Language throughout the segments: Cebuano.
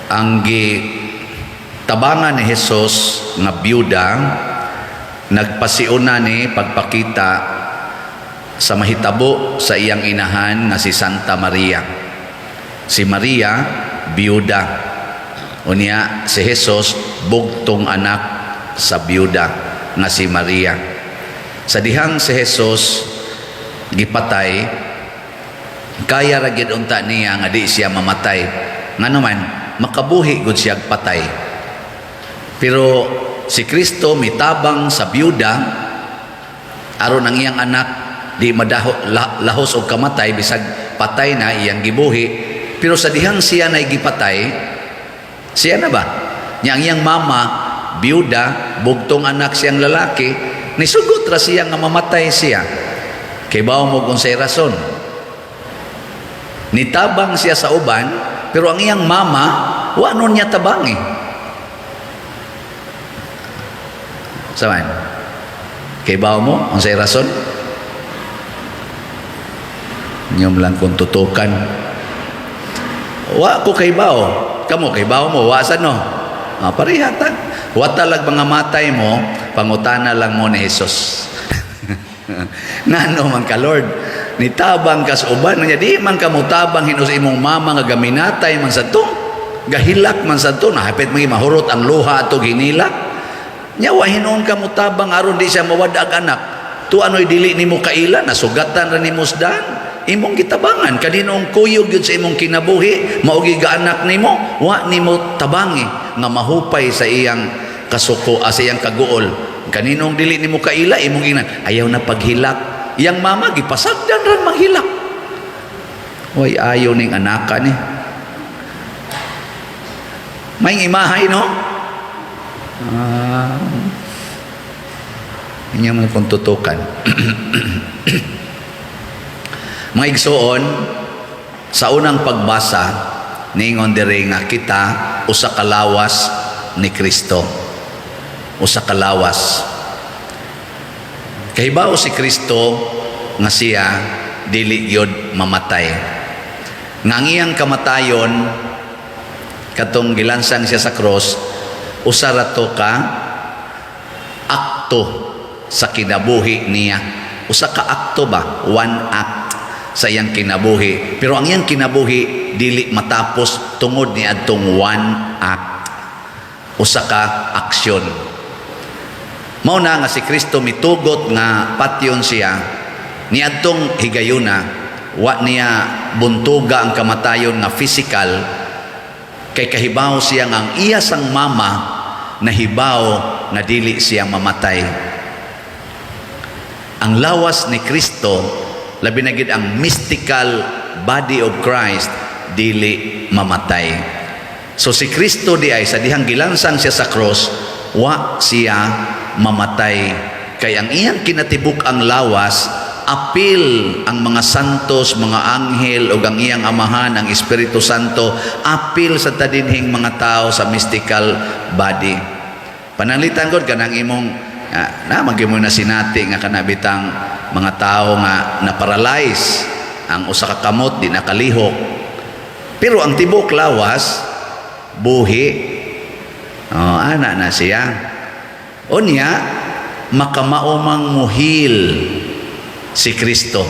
Ang gitabangan ni Jesus nga byuda, nagpasiuna ni pagpakita sa mahitabo sa iyang inahan nga si Santa Maria. Si Maria, byuda. Unya si Jesus, bugtong anak sa byuda nga si Maria. Sa dihang si Jesus gipatay, kaya ra gyud unta niya nga di siya mamatay. Ngano man, makabuhi gud siya patay. Pero si Kristo mitabang sa byuda aron ang iyang anak di madaho lahos og kamatay, bisag patay na iyang gibuhi. Pero sa dihang siya na gipatay, siya na ba nya ang iyang mama byuda, bugtong anak siyang lalaki, nisugot ra siya nga mamatay siya. Kay bawo mo kung say rason nitabang siya sa uban, pero ang iyang mama wa nun niya tabangi. Saman kay bawo mo unsay rason inyong lang kung tutukan. Wa ko kay bao, kamo kay bao mo, wa sa no. Ah, pareha ta. Wa talag mga matay mo, pangutana lang mo ni Jesus. Ngano man ka, Lord? Nitabang ka sa uban niya, di man ka motabang hinus imong mama nga gaminatay man sa to. Gahilak man sa to, nahapit mo mahurot ang luha ato ginilak. Nya wa hinuon ka motabang aron di siya mawadag anak. Tu ano'y dili nimo kaila, nasugatan ra nimo sdan. Imong gitabangan kaninong kuyog gyud sa imong kinabuhi, mao ga anak nimo, wa nimo tabangi nga mahupay sa iyang kasuko, sa iyang kaguol. Kaninong dili nimo kaila, imong ingnan, ayaw na paghilak. Iyang mama gipasagdan ran manghilak. Way ayaw ning anaka ni. May imahay no? Ah, inyong mga kung tutukan. Mga igsoon, sa unang pagbasa, ningon diri nga kita usa ka lawas ni Kristo. Usa ka lawas. Kahibaw si Kristo nga siya dili gyud mamatay. Nga ang iyang kamatayon katong gilansang siya sa cross, usa ra to ka akto sa kinabuhi niya. Usa ka akto ba? One act sa iyang kinabuhi. Pero ang iyang kinabuhi dili matapos tungod ni adtong one act. Usa ka aksyon. Mao na nga si Kristo mitugot nga patyon siya niadtong higayuna, wa niya buntuga ang kamatayon nga physical, kay kahibaw siya nga ang iya sang mama nahibaw nga dili siya mamatay. Ang lawas ni Kristo, labi na gid ang mystical body of Christ, dili mamatay. So si Kristo di ay sa dihang gilansang siya sa cross, wa siya mamatay kay ang iyang kinatibuk ang lawas apil ang mga santos, mga anghel ug ang iyang Amahan, ang Espiritu Santo, apil sa tadinhing mga tao sa mystical body. Pananglitan gud kanang imong na magyud mo na sinati nga kana bitang mga tao nga na-paralyze ang usa ka kamot, di nakalihok, pero ang tibok lawas buhi. Oh, ana na siya. Unya makamaomang muhil si Kristo,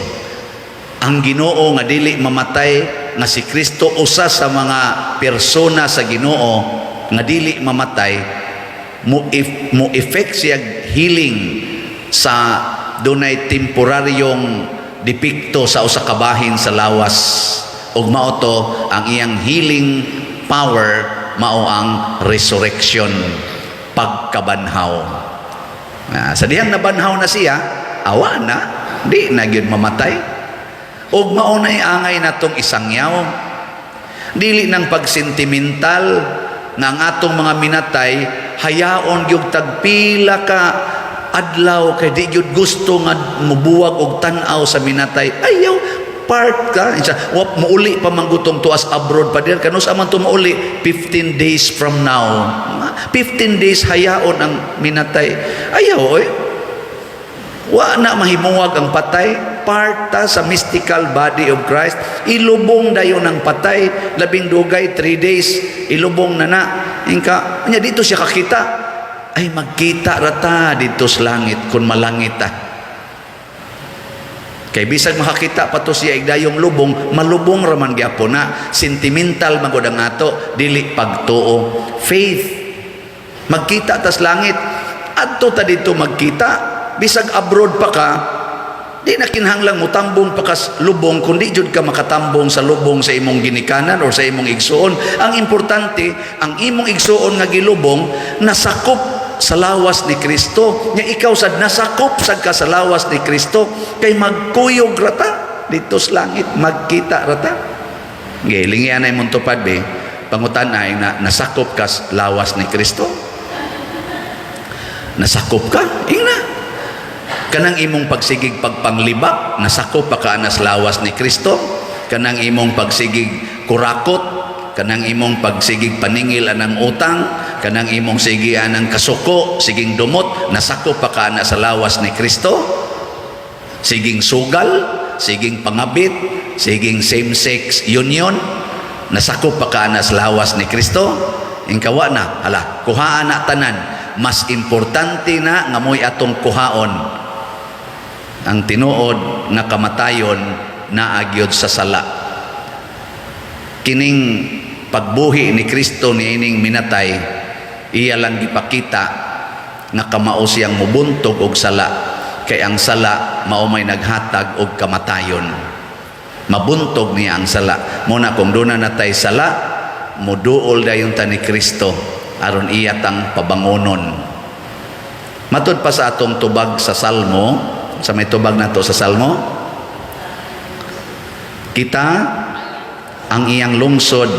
ang Ginoo nga dili mamatay nga si Kristo, usa sa mga persona sa Ginoo nga dili mamatay, mo if, mo effect siya healing sa dunay temporaryong depekto sa usa ka bahin sa lawas, ug mao to ang iyang healing power, mao ang resurrection, pagkabanhaw. Ah, sa dihang nabanhaw na siya, awa na, di na gyud mamatay. Ug mao nay angay natong isangyaw, dili nang pagsentimental nga ang atong mga minatay hayaon gyud tagpila ka adlaw kay di gyud gusto nga mubuwag og tan-aw sa minatay. Ayaw, part ka isa wa muuli pa manggutong tuas abroad pa dir kanus man to muuli 15 days from now. 15 days hayaon ang minatay. Ayaw oy, wa na mahimuwag ang patay. Part ta sa mystical body of Christ. Ilubong dayon ang patay, labing dugay 3 days, ilubong na na. Ingka, nya dito siya kakita. Ay, magkita rata dito sa langit kung malangit ta. Kay bisag makakita pa to siya igdayong lubong, malubong raman gyapon na. Sentimental magod ang ato, dili pagtuo. Faith. Magkita tas langit. Adto ta dito magkita. Bisag abroad pa ka, di na kinahanglang mutambong pa kas lubong kundi jud ka makatambong sa lubong sa imong ginikanan or sa imong igsuon. Ang importante, ang imong igsuon nga gilubong nasakop sa lawas ni Kristo. Nya ikaw sad nasakop sad ka sa lawas ni Kristo kay magkuyog rata dito sa langit, magkita rata. Gilingi anay mong tupad be, pangutan ay na nasakop ka sa lawas ni Kristo. Nasakop ka, ingna. Kanang imong pagsigig pagpanglibak, nasakop pa ka anas lawas ni Kristo. Kanang imong pagsigig kurakot, kanang imong pagsigig paningil anang utang, kanang imong sigi anang kasuko, siging dumot, nasakop pa ka ana sa lawas ni Kristo. Siging sugal, siging pangabit, siging same-sex union, nasakop pa ka ana sa lawas ni Kristo. Ingkawa na, hala, kuhaan na tanan. Mas importante na nga mo'y atong kuhaon ang tinuod nga kamatayon naa gyud sa sala. Kining pagbuhi ni Kristo niining minatay, iya lang gipakita nga kamao siyang mubuntog og sala, kay ang sala mao may naghatag og kamatayon. Mabuntog niya ang sala. Mo na kung duna natay sala, muduol dayon ta ni Kristo aron iya tang pabangonon. Matud pa sa atong tubag sa Salmo, sa may tubag nato sa Salmo, kita ang iyang lungsod,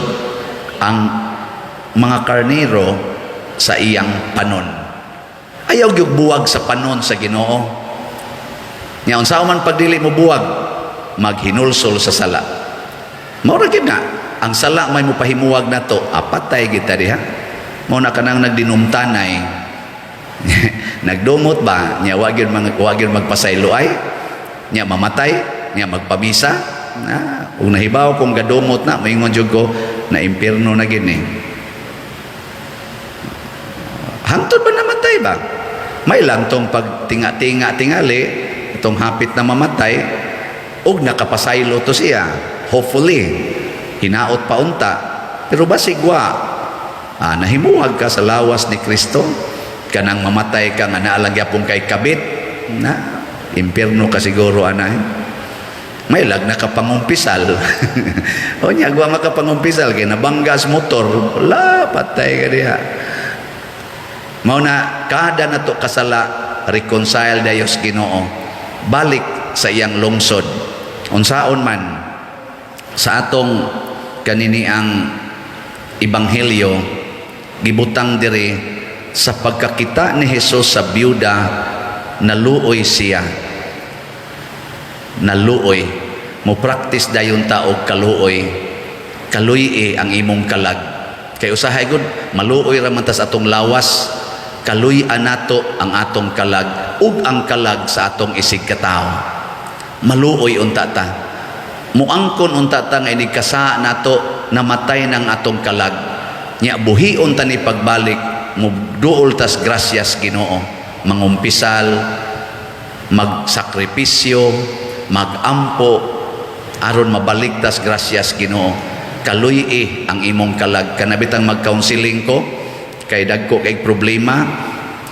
ang mga karnero sa iyang panon. Ayaw gyud buwag sa panon sa Ginoo. Nya unsa man pagdili mo buwag, maghinulsol sa sala. Mao ra gyud na ang sala may mopahimuwag nato, apatay kita diha. Mao na kanang nagdinumtanay, nagdumot ba nya wa gyud magpasaylo ay nya mamatay nya magpamisa na. Ug nahibaw kung gadumot na, moingon jud ko na impierno na gid ni. Hangtod ba namatay ba, may lang tong pagtinga-tinga tingali itong hapit na mamatay ug nakapasaylo to siya, hopefully hinaot pa unta, pero basig wa. Nahimuwag ka sa lawas ni Kristo. Kanang mamatay ka nga naa lang gyapon kay kabit na, impierno ka siguro anay. May lag nakapangumpisal o nya gwa makapangumpisal kay nabanggas motor, la, patay ka diha. Mao na kada nato kasala, reconcile dayos Ginoo, balik sa iyang lungsod. Unsaon man sa atong kanini ang ebanghelyo, gibutang diri sa pagkakita ni Jesus sa byuda, naluoy siya, naluoy. Mo practice dayon ta og kaluoy. Kaluy ang imong kalag kay usahay gud maluoy ra man tas atong lawas. Kaluy nato ang atong kalag ug ang kalag sa atong isig katawo. Maluoy unta ta, muangkon unta ta nga inig kasa nato, namatay ng atong kalag. Nya buhion ta ni pagbalik, muduol tas grasyas Ginoo, mangumpisal, magsakripisyo, magampo aron mabalik tas grasyas Ginoo. Kaluy ang imong kalag. Kanabitang mag-counseling ko kay dagko kay problema,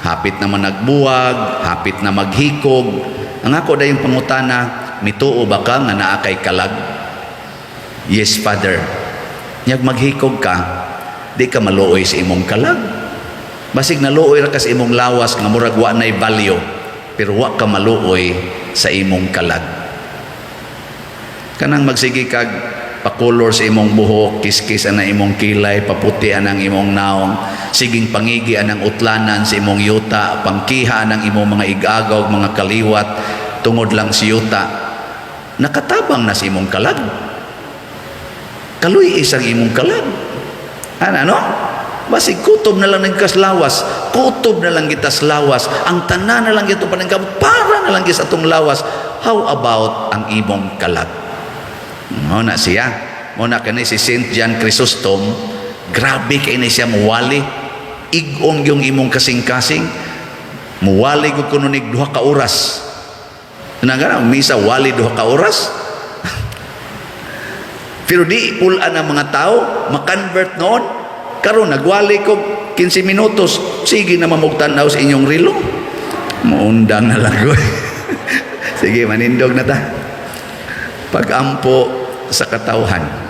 hapit na man nagbuwag, hapit na maghikog, ang ako dayong pangutana, "Mituo ba ka nga naa kay kalag?" "Yes, Father." Nyag maghikog ka, di ka maluoy sa imong kalag? Basig naluoy ra ka sa imong lawas nga murag wa nay value, pero wa ka maluoy sa imong kalag. Kanang magsige kag pakulor sa imong buhok, kiskis ana imong kilay, paputi anang imong naong, siging pangigi anang utlanan sa imong yuta, pangkiha anang imong mga igagaw, mga kaliwat, tungod lang si yuta. Nakatabang na sa imong kalag. Kaluy isang imong kalag. Ano, no? Basig kutob na lang nagkaslawas, kutob na lang kita lawas, ang tanan na lang ito panangkamot, para na lang sa atong lawas. How about ang imong kalag? Mao na siya. Mao na kani si Saint John Chrysostom, grabe kay ni siya muwali. Ig-on yung imong kasing-kasing. Muwali gud kuno nig 2 ka oras. Nangana misa, wali 2 ka oras. Pero di pulan ang mga tao makonvert noon. Karon nagwali ko 15 minutos, sige na mamugtan-aw sa inyong relo. Muundang na lang ko. Sige, manindog na ta. Pag-ampo sa katawhan.